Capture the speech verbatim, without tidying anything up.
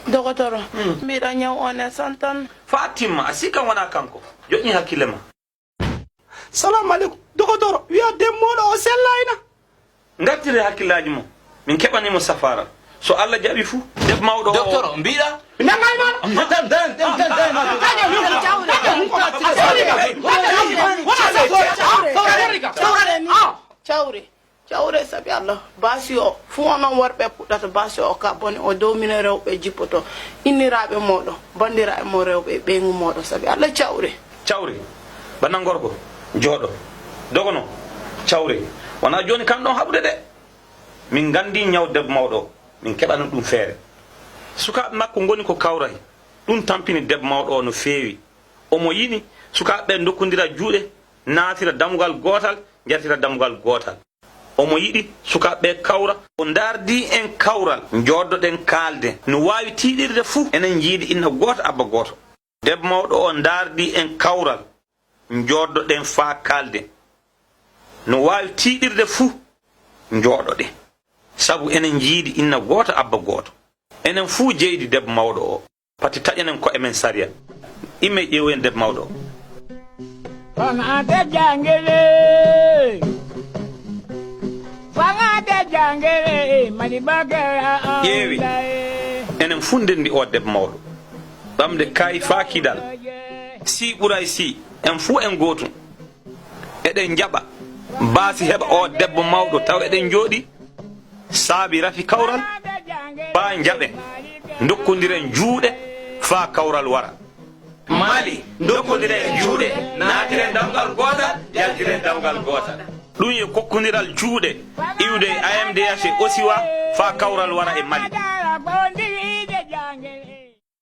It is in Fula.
Dogotoro, mbiɗa ñaw on e santan. Faa timma, a sikkan wonaa kanko. Joƴƴin hakkille ma. Salamu aleykum. Dogotoro, wi'a debbo mooɗo o sellaayna. Ngartire hakkillaaji mo. Min keɓanii mo safaara. So Alla jaɓi fu, debbo mawɗo o. Doktoro, mbiɗa. Nangay ma. Dan, dan, dan, dan, dan, dan. Cawre. Cawre. Cawre, sabi Allah, baasi o, fuu onon worɓe puɗɗata baasi o ka bone, o dow minen rewɓe jippoto, inniraaɓe mooɗon, banndiraaɓe mon rewɓe e ɓeyngu mooɗon, sabi Allah, cawre. Cawre, bannal gorko, jooɗo, dogono, cawre, wonaa jooni kam ɗon haɓude de. Min nganndi ñaw debbo mawɗo o, min keɓana ɗum feere. Sukaaɓe makko ngoni ko kawray, ɗum tampini debbo mawɗo o no feewi. Omo yiɗi sukaaɓe ɓe ndokkondira juuɗe, naatira dammugal gootal, njartira dammugal gootal. Omo yiɗi sukaaɓe ɓe kawra. O ndaardii en kawral, njooɗoɗen kaalden. No waawi tiiɗirde fuu, enen njiidi inna gooto, abba gooto. Debbo mawɗo o ndaardii en kawral, njooɗoɗen faa kaalden. No waawi tiiɗirde fuu, njooɗoɗen. Sabu enen njiidi inna gooto, abba gooto. Enen fuu jeydi debbo mawɗo o. Pati taƴanen ko'e men sariya. Immee ƴeewoyen debbo mawɗo o. Fangade jangele. Fangade jangele, Mali Bakara. Ƴeewi. Enen fuu ndenndi o debbo mawɗo. Ɓamde kaayi faa kiɗal. Sii ɓuray sii. En fuu en gootum. Eɗen njaɓa. Baasi heɓa o debbo mawɗo taw eɗen njooɗi. Saabi rafi kawral, faa njaɓen, ndokkondiren juuɗe, faa kawral wara. Mali, ndokkondiren juuɗe, naatiren damgal gootal, jaltiren damgal gootal. Ɗum yo kokkondiral juuɗe, iwde e A M D H e OSIWA, faa kawral wara e Mali.